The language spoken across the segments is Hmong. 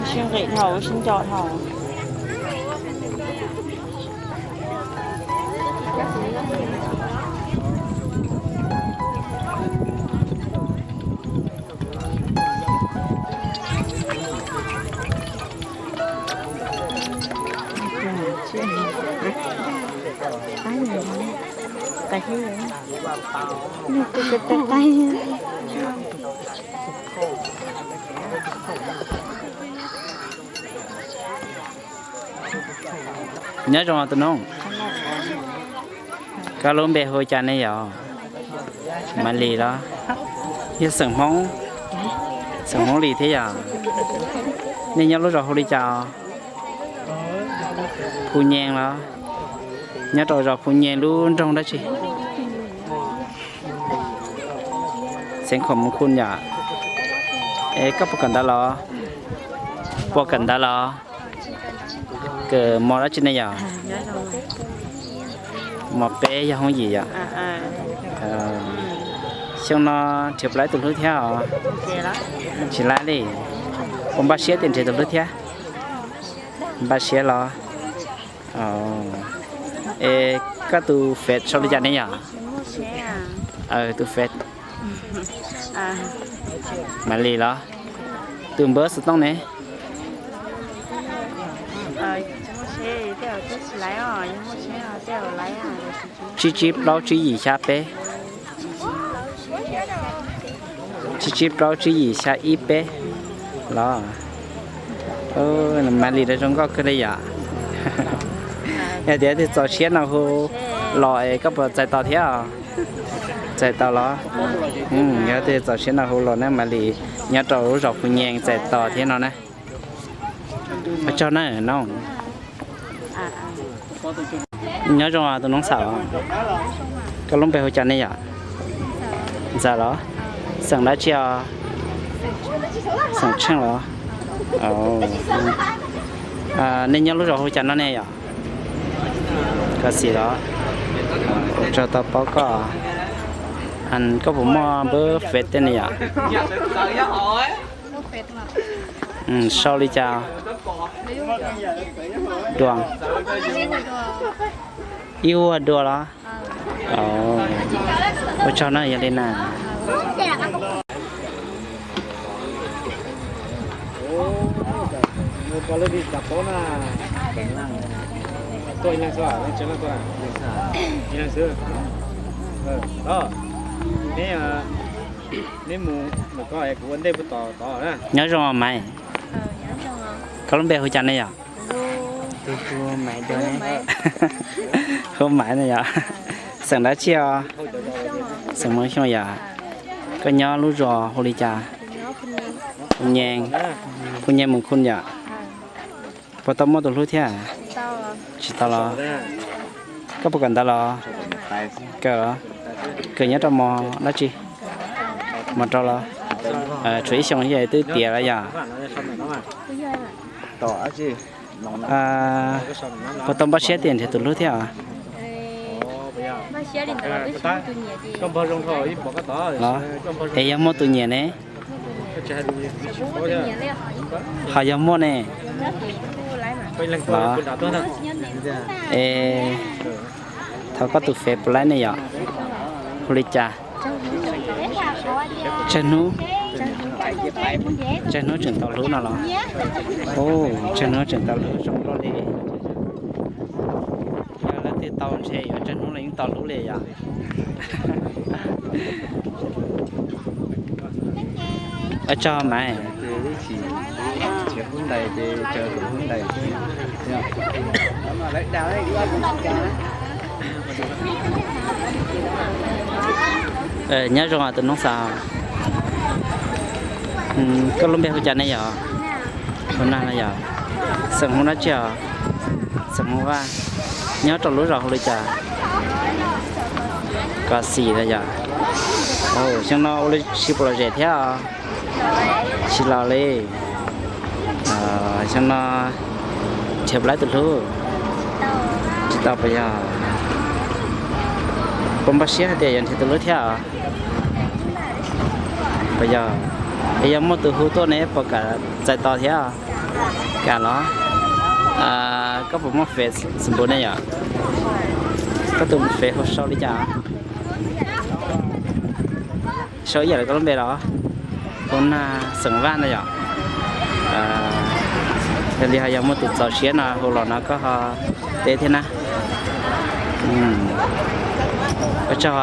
Sib nqis dhau, sib nco dhau. Nyob zoo tus noog, koj lub npe hu cas ne yom? Maiv Lis los? Yog xeem Hmoob, xeem Hmoob Lis thiab yom? Nej nyob lub zos hu li cas? Phu Nyees los? Nyob rau zos Phu Nyees lub nroog dab tsi? Xeev Khuam Mus Khun yom? Es koj puas kawm ntawv los? Puas kawm ntawv los? Kawm mos dab tsi ne yom? Mos peb yog hoob yim yom? Xyoo no nrhiav puas laib tus hlub thiab os? Tsis laib li. Puas npaj siab tias nrhiav tus hlub thiab? Npaj siab los? Es koj tus Face sau li cas ne yom? Tus Face. Maiv Lis los? Tus npawb xov tooj ne? Tsib tsib plaub tsib yim xya peb. Tsib tsib plaub tsib yim xya ib peb los? Maiv Lis rau zoo nkauj kawg li yom. Yog tias twg txaus siab no hu los es koj puas txais tos thiab? Txais tos los? Yog twg txaus siab no hu los na, Maiv Lis nyob rau lub zos Phu Nyees txais tos thiab no na. Ua tsaug na no. Nyob zoo tus noob xaum, koj lub npe hu cas ne yom? Ntxawm los? Xeem dab tsi os? Xeem Tsheej los? Nej nyob lub zos hu cas no ne yom? Koj Xis los? Ua tsaug tau paub koj. Koj puas muaj npawb Face tej ne yom? Sau li cas? Dua. Ib vuag dua los? Ua tsaug na, yog li na. Nyob zoo Maiv, koj lub npe hu cas ne yom? Hu Maiv no yom. Xeem dab tsi os? Xeem Hmoob Xyooj yom. Koj nyob lub zos hu li cas? Phu Nyees, Phu Nyees Mus Khun yom. Puas tau muaj tus hlub thiab? Tsis tau los? Koj puas kawm ntawv los? Kawm los? Kawm nyob rau mos dab tsi? Mos rau los? Tshuav ib xyoos twb tiav los yom. Puas tau npaj siab tias nrhiav tus hlub thiab? Los, es yog muaj tus nyiam ne? Ho yog muaj ne? Los, es thov koj tus Face puas laib ne yom? Hu li cas? Tsawg Hnub. Tsawg Hnub tseem tau hlub no los? Tsawg Hnub tseem tau hlub zoo nkauj li. Yog leej twg tau ntshe yuav Tsawg Hnub los yeej tau hlub li yom. Ua tsaug Maiv. Nyob zoo tus noob xaus, koj lub npe hu cas ne yom? Hu Nag no yom. Xeem Hmoob dab tsi os? Xeem Hmoob Vaj. Nyob rau lub zos hu li cas? Koj Xis no yom. Xyoo no ua li sib puas lom zem thiab? Tsis los li. Xyoo no nrhiav puas laib tus hlub? Tsis tau puas yog? Puas npaj siab hais tias yuav nrhiav tus hlub thiab? Puas yog? Yog muaj tus hu tuaj ne puas kam txais tos thiab? Kam los? Koj puas muaj Facebook ne yom? Koj tus Facebook sau li cas? Sau ib yam li koj lub npe los? Hu Nag xeem Vaj ntag yom. Yog li ho yog muaj tus txaus siab no hu los no koj ho teb thiab na. Ua tsaug.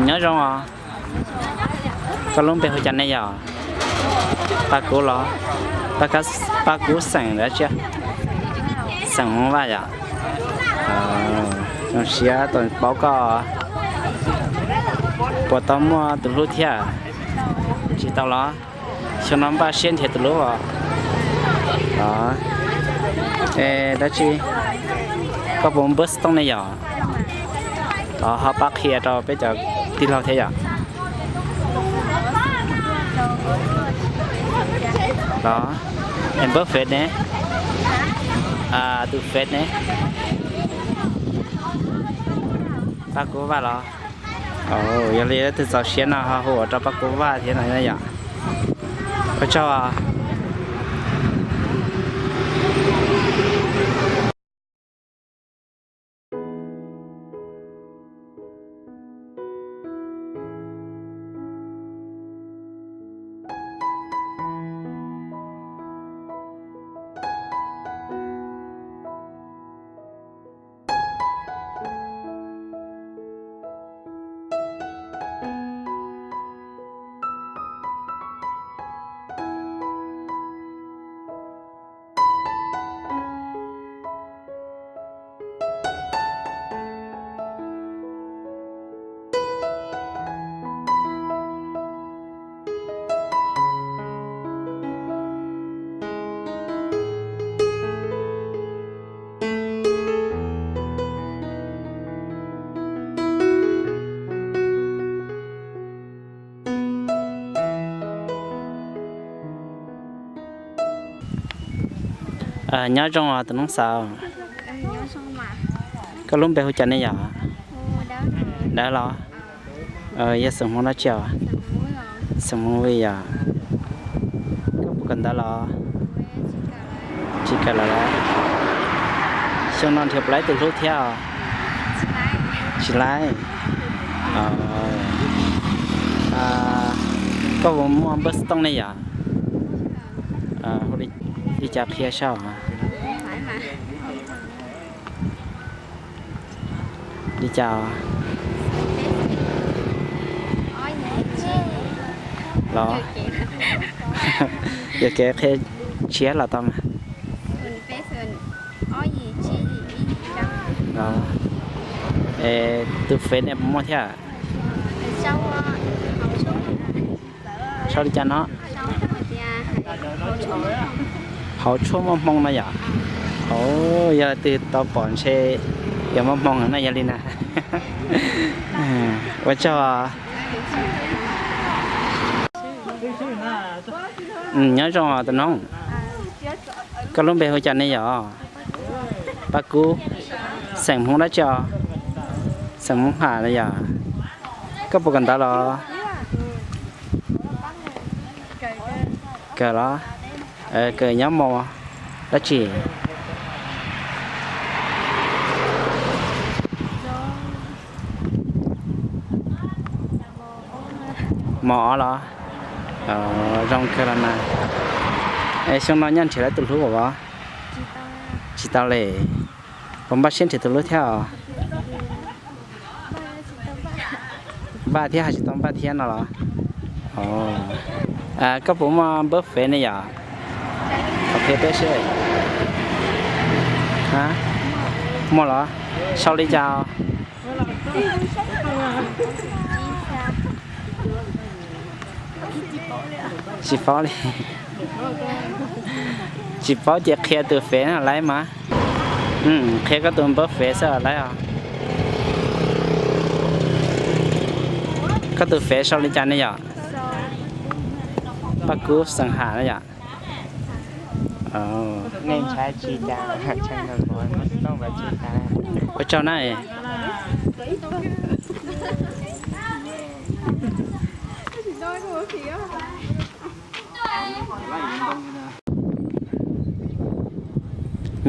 Nyob zoo os. Koj lub npe hu cas ne yom? Paj Kub los? Paj Kub xeem dab tsi? Xeem Hmoob Vaj yom. Zoo siab tau paub koj. Puas tau muaj tus hlub thiab? Tsis tau los? Xyoo no npaj siab nrhiav tus hlub os. Dab tsi? Koj puas npawb xov tooj ne yom? Los ho pab qhia rau peb cov tij laug thiab yom. Los, es npawb Face ne? Tus Face ne? Paj Kub Vaj los? Yog li leej twg txaus siab no ho hu ua rau Paj Kub Vaj thiab no yom. Ua tsaug. Nyob zoo os tus noob xav. Koj lub npe hu cas ne yom? Dawb los? Yog xeem Hmoob dab tsi os? Xeem Hmoob Vij yom. Koj puas kawm ntawv los? Tsis kawm lawm los? Xyoo no nrhiav puas laib tus hlub thiab os? Tsis laib. Koj puas muaj npawb xov tooj ne yom? Hu li cas qhia saib os. Li cas? Los, yuam kev qhia tshiab los tau mas. Es tus Face ne puas muaj thiab? Sau li cas no? Hauv tshuaj muaj hmoo no yom? Yog leej twg tau pom ntshe yuav muaj hmoo na yog li na. Ua tsaug. Nyob zoo tus noob. Koj lub npe hu cas ne yom? Paj Kub. Xeem Hmoob dab tsi os? Xeem Hmoob Ham no yom. Koj puas kawm ntawv los? Kawm los? Kawm nyob mos dab tsi? Mos ob los? Zoo kawg los mas. Es xyoo no nyob nrhiav lawv tus hlub as? Tsis tau li. Puas npaj siab nrhiav tus hlub thiab os? Npaj thiab hais tsis tau npaj thiab no los? Koj puas muaj npawb Fev ne yom? Qhia peb seb. Muaj los? Sau li cas? Tsis paub li. Tsis paub ces qhia tus Fev no lawm mas. Qhia koj tus npawb Fev xwb lawm os. Koj tus Fev sau li cas ne yom? Paj Kub Xeem Ham na yom. Ua tsaug na.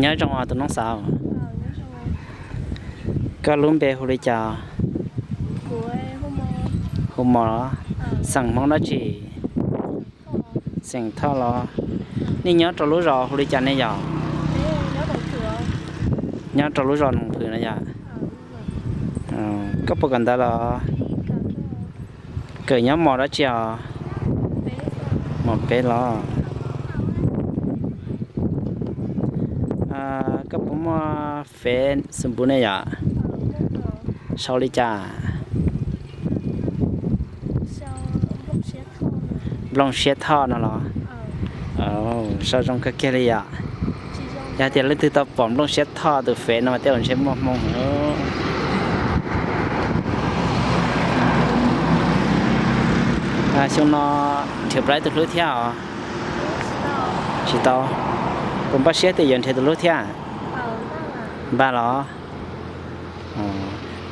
Nyob zoo os tus noob xav. Koj lub npe hu li cas? Hu Mos. Xeem Hmoob dab tsi? Xeem Thoj los? Nej nyob rau lub zos hu li cas ne yom? Nyob rau lub zos Noom Phwm na yom? Koj puas kawm ntawv los? Kawm nyob mos dab tsi os? Mos peb los? Koj puas muaj Fev xus npus ne yom? Sau li cas? Nplooj Siab Thoj no los? Sau zoo kawg kiag li yom. Yog tias leej twg tau pom Nplooj Siab Thoj tus Fev no mas tej zaum ntshe muaj hmoo. Xyoo no nrhiav plaub tus hlub thiab os? Tsis tau. Puas npaj siab tias yuav nrhiav tus hlub thiab? Npaj los?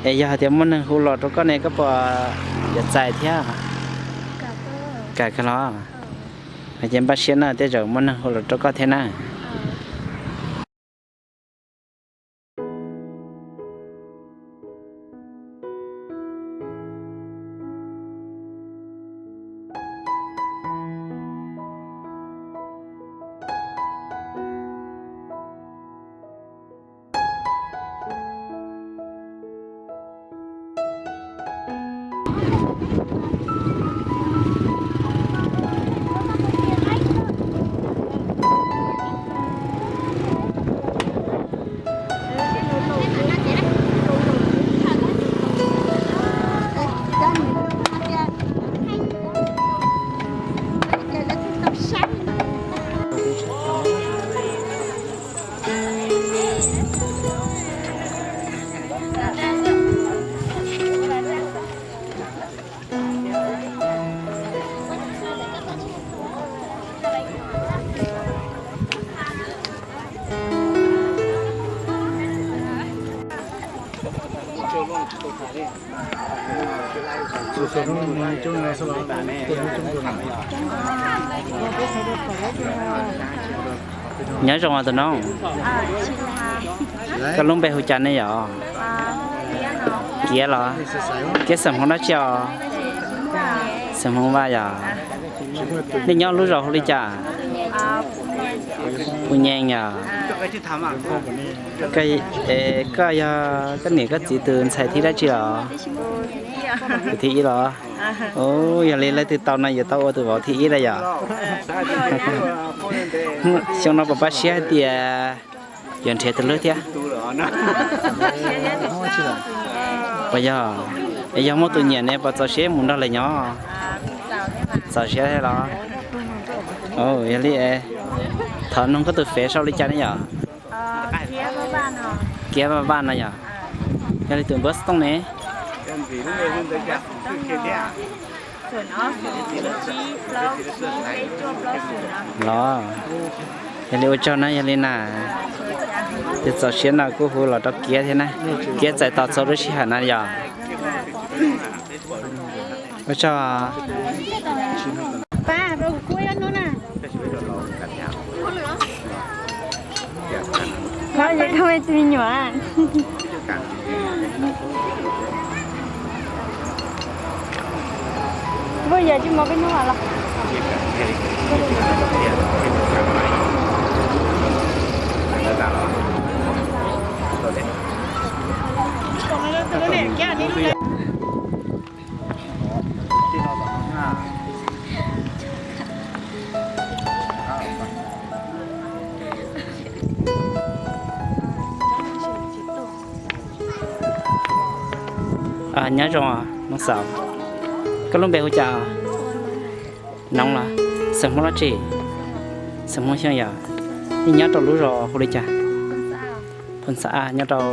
Es yog hais tias muaj neeg hu los rau koj ne koj puas yuav txais thiab? Kam kawg los? Hais tias npaj siab na tej zaum muaj neeg hu los rau koj thiab na. Nyob zoo os tus noob. Koj lub npe hu cas ne yom? Kiav los? Kiav xeem Hmoob dab tsi os? Xeem Hmoob Vaj yom. Nej nyob lub zos hu li cas? Hu Nyees yom. Koj yog koj niam koj txiv tus ntxhais thib dab tsi los? Tus thib ib los? Yog li leej twg tau no yuav tau ua tus vauv thib ib lawm yom. Xyoo no puas npaj siab hais tias yuav nrhiav tus hlub thiab? Puas yog? Es yog muaj tus nyiam ne puas txaus siab mus nrog lawv nyob? Txaus siab thiab los? Yog li thov noog koj tus Fev sau li cas ne yom? Kiav Vaj Vaj no yom. Yog li tus npawb xov tooj ne? Los, yog li ua tsaug na, yog li na, tus txaus siab no kuj hu los rau Kiav thiab na. Kiav txais tos txhua lub sij hawm na yom. Ua tsaug. Nyob zoo, Hmoob Xaus. Koj lub npe hu cas? Noov los? Xeem Hmoob dab tsi? Xeem Hmoob Xyooj yom. Nej nyob rau lub zos hu li cas? Phoos Xab Aj nyob rau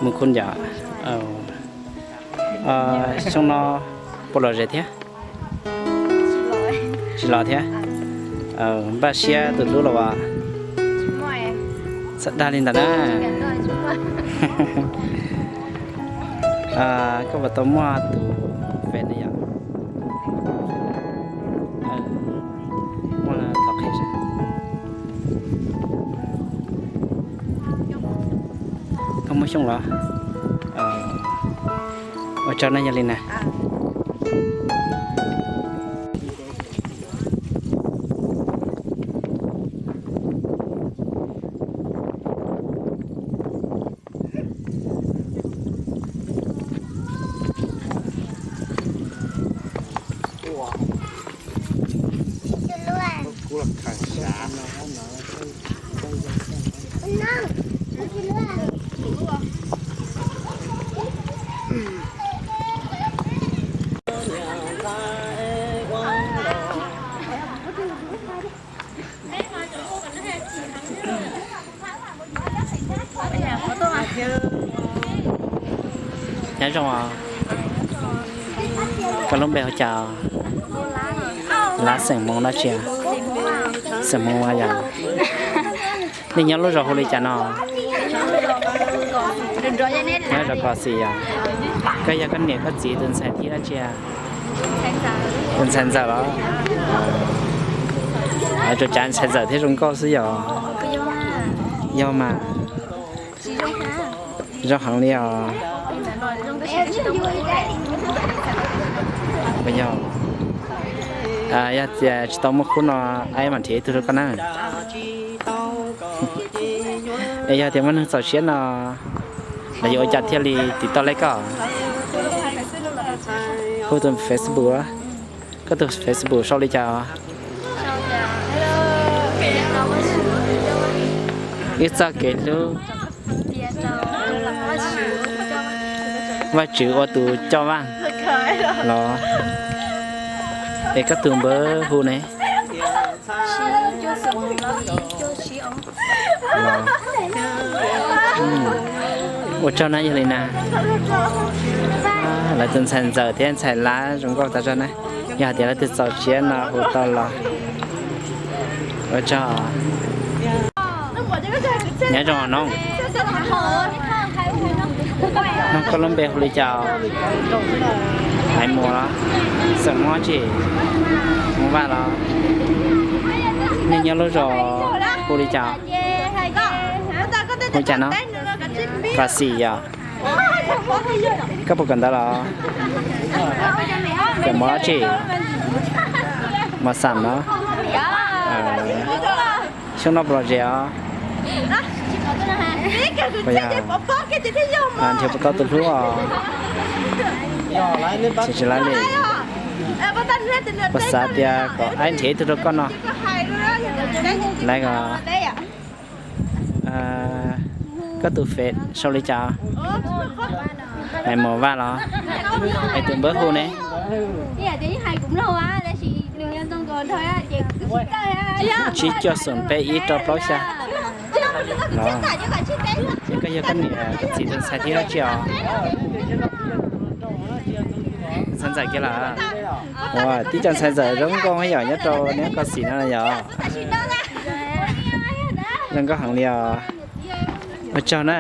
Mus Khun yom. Xyoo no puas lom zem thiab? Tsis los thiab. Npaj siab tus hlub los as? Txhob dag li ntawd na. Koj puas tau muaj tus fem na yom? Muaj thov qhia seb. Koj muaj Xyooj los? Ua tsaug na, yog li na. Nyob zoo os. Koj lub npe hu cas? Lab, xeem Hmoob dab tsi? Xeem Hmoob Vaj yom. Nej nyob lub zos hu li cas no? Nyob zos Kos Xis yom. Koj yog koj niam koj txiv tus ntxhais thiab dab tsi? Tus ntxhais ntxawm los? Tsuas cav ntxhais ntxawm thiab zoo nkauj xwb yom. Yog mas. Zoo heev li os. Yog, yog tias tsis tau muaj khub no, aib mam nrhiav ib tug rau koj na. Es yog tias muaj neeg txaus siab no, lawv yuav ua cas thiaj li tiv tauj laib koj? Hu tus Facebook, koj tus Facebook sau li cas? Wb txoj kev hlub, Vajtswv ua tus coj vaj los. Es koj tus npawb hu ne? Ua tsaug na, yog li na. Lawv tus ntxhais ntxawm thiab ntxhais lab zoo nkauj tas zog na. Yog hais tias leej twg txaus siab no hu tau los. Ua tsaug. Nyob zoo os noog. Noog, koj lub npe hu li cas? Haiv Muas los? Xeem Hmoob dab tsi? Hmoob Vaj los? Nej nyob lub zos hu li cas? Hu cas no? Kos Xis yom. Koj puas kawm ntawv los? Kawm mos dab tsi? Mos xam los? Xyoo no puas lom zem os? Nrhiav puas tau tus hlub os? Tsis tsis laib li. Puas xav tias kom aib nrhiav ib tug rau koj no? Laib os. Koj tus Face sau li cas? Haiv Muas Vaj los? Es tus npawb hu ne? Tsib cuaj xoom peb ib rau plaub xya. Los, es koj yog koj niam koj txiv tus ntxhais thiab dab tsi os? Ntxhais ntxawm kiag lawm. Ua tib co ntxhais ntxawm zoo nkauj yom, nyob rau niam Kos Xis no yom. Zoo nkauj heev li os. Ua tsaug na.